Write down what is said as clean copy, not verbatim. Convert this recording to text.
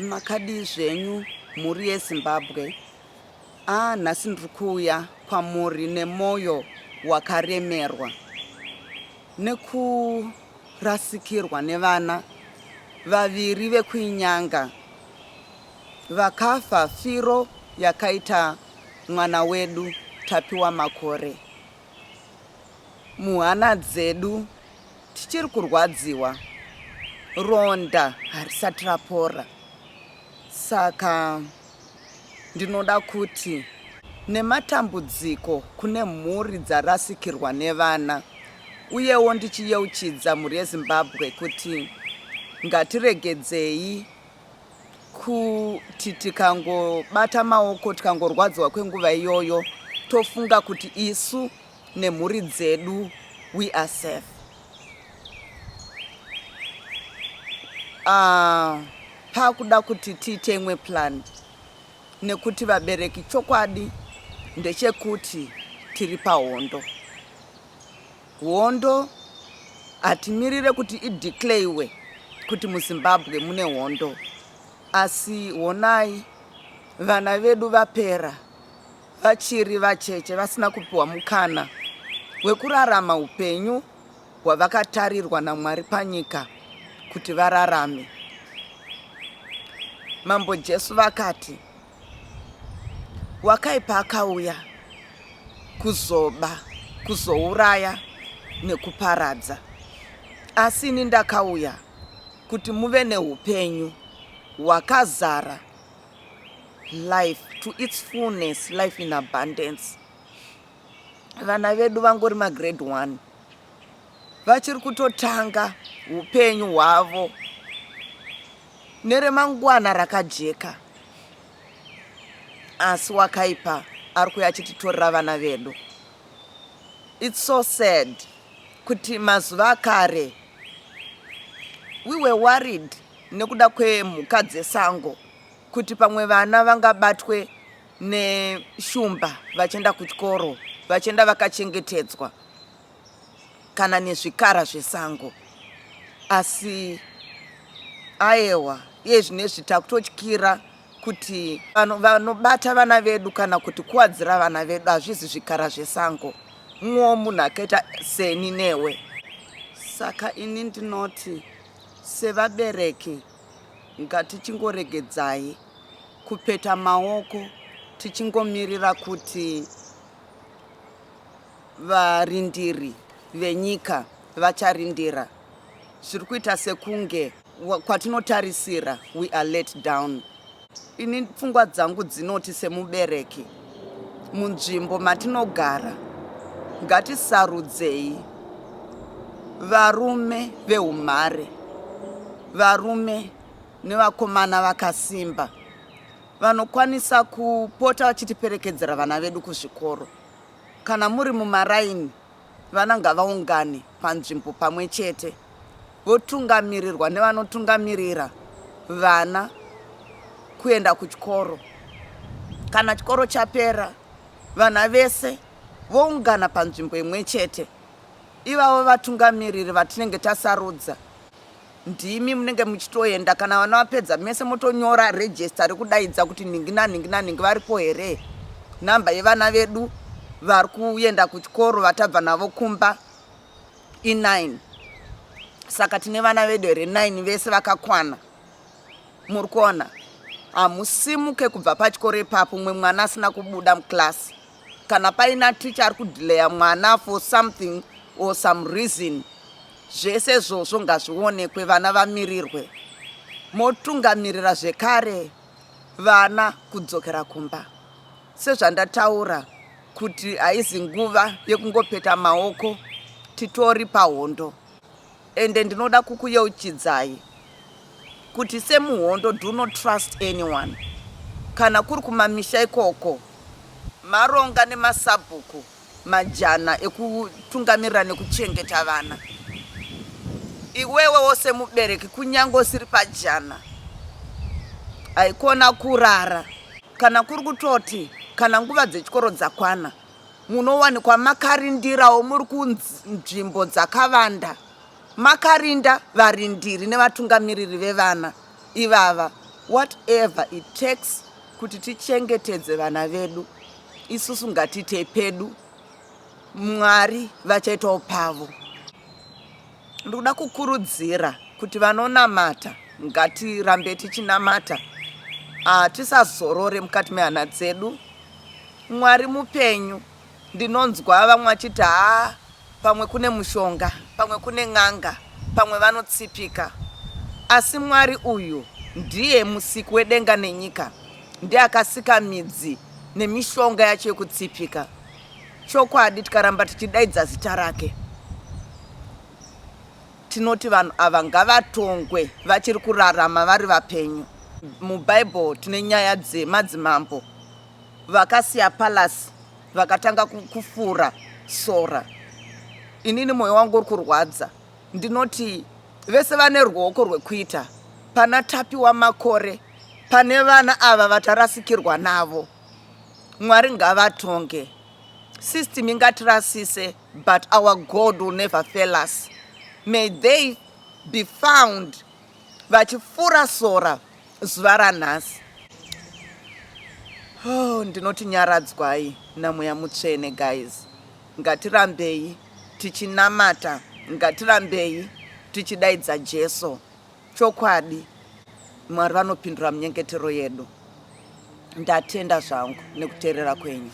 Makadii zvenyu mhuri yeZimbabwe? Ah, nhasi ndiri kuuya kwamuri nemoyo wakaremerwa nekurasikirwa nevana vaviri vekuInyanga vakafa firo yakaita mwana wedu Tapiwa Makore. Muhana dzedu tichiri kurwadziwa, ronda harisati rapora. Saka ndinoda kuti nematambudziko kune mhuri dzarasikirwa nevana uyewo ndichiyeuchidza mhuri yeZimbabwe kuti ngatiregedzei kuti tikangobata maoko tikangorwadziwa kwenguva iyoyo tofunga kuti isu nemhuri dzedu we are safe. Pakuda kuti tiite imwe plan nekuti vabereki chokwadi ndechekuti tiri pahondo. Hondo hatimirire kuti ideclarewe kuti muZimbabwe mune hondo asi honai vana vedu vapera vachiri vacheche vasina kupiwa mukana wekurarama upenyu hwavakatarirwa naMwari panyika kuti vararame. Mambo Jesu vakati, Wakaipa akauya kuzoba, kuzouraya nekuparadza, asi ini ndakauya kuti muve neupenyu hwakazara, life to its fullness, life in abundance. Vana vedu vangori magrade 1 vachiri kutotanga upenyu hwavo neremangwana rakajeka, asi wakaipa ari kuuya achititorera vana vedu. It's so sad kuti mazuva akare we were worried nekuda kwemhuka dzesango kuti pamwe vana vangabatwe neshumba vachienda kuchikoro vachienda vakachengetedzwa kana nezvikara zvesango asi aewa iye zvinezvi takutotyira kuti vanobata vana vedu kana kuti kuwadzira vana vedu hazvizi zvikara zvesango mumwewo munhu akaita seni newe. Saka ini ndinoti sevabereki ngatichingoregedzai kupeta maoko tichingomirira kuti varindiri venyika vacharindira. Zviri kuita sekunge kwatinotarisira we are let down. Ini pfungwa dzangu dzinoti semubereki munzvimbo matinogara ngatisarudzei varume veumhare, varume nevakomana vakasimba vanokwanisa kupota vachitiperekedzera vana vedu kuzvikoro. Kana muri mumaraini, vana ngavaungane panzvimbo pamwe chete votungamirirwa nevanotungamirira vana kuenda kuchikoro. Kana chikoro chapera, vana vese voungana panzvimbo imwe chete. Ivavo vatungamiriri vatinenge tasarudza ndimi munenge muchitoenda kana vana vapedza mese motonyora register rekudaidza kuti nhingi nanhingi nanhingi varipo here, nhamba yevana vedu vari kuenda kuchikoro vatabva navo kumba i9 saka tine vana vedu here 9 vese vakakwana. Muri kuona hamusimuke kubva pachikoro ipapo umwe mwana asina kubuda muclass. Kana paina teacher ari kudelaya mwana for something or some reason, zvese izvozvo ngazvionekwe, vana vamirirwe. Motungamirira zvekare vana kudzokera kumba. Sezvandataura kuti haizi nguva yekungopeta maoko, titori pahondo. Ende ndinoda kukuyeuchidzai kuti semuhondo do not trust anyone. Kana kuri kumamisha ikoko maronga nemasabhuku majana ekutungamirira nekuchengeta vana. Iwewewo semubereki kunyange usiri pajana haikona kurara. Kana kuri kutoti kana nguva dzechikoro dzakwana munowanikwa makarindirawo muri kunzvimbo dzakavanda makarinda varindiri nevatungamiriri vevana ivava. Whatever it takes kuti tichengetedze vana vedu, isusu ngatiitei pedu, Mwari vachaitawo pavo. Ndikuda kukurudzira kuti vanonamata ngatirambe tichinamata, tisazorore mukati mehana dzedu. Mwari mupenyu. Ndinonzwa vamwe vachiti haa pamwe kune mushonga, pamwe kune n'anga, pamwe vanotsipika. Asi Mwari uyu ndiye musiki wedenga nenyika, ndiye akasika midzi nemishonga yacho yekutsipika. Chokwadi tikaramba tichidaidza zita rake, tinoti vanhu ava ngavatongwe vachiri kurarama vari vapenyu. MuBible tine nyaya dzemadzimambo Vakasiya palace vakatanga kufura sora. Inini moyo wangu uri kurwadza. Ndinoti vese vane ruoko rwekuita pana Tapiwa Makore pane vana ava vatarasikirwa navo. Mwari ngavatonge. System ingatirasise but our God will never fail us. May they be found vachifura sora zuva ranhasi. Oh, ndinoti nyaradzwai namweya mutsvene guys. Ngatirambei tichinamata, ngatirambei tichidaidza Jesu. Chokwadi Mwari vanopindura munyengetero yedu. Ndatenda zvangu nekuteerera kwenyu.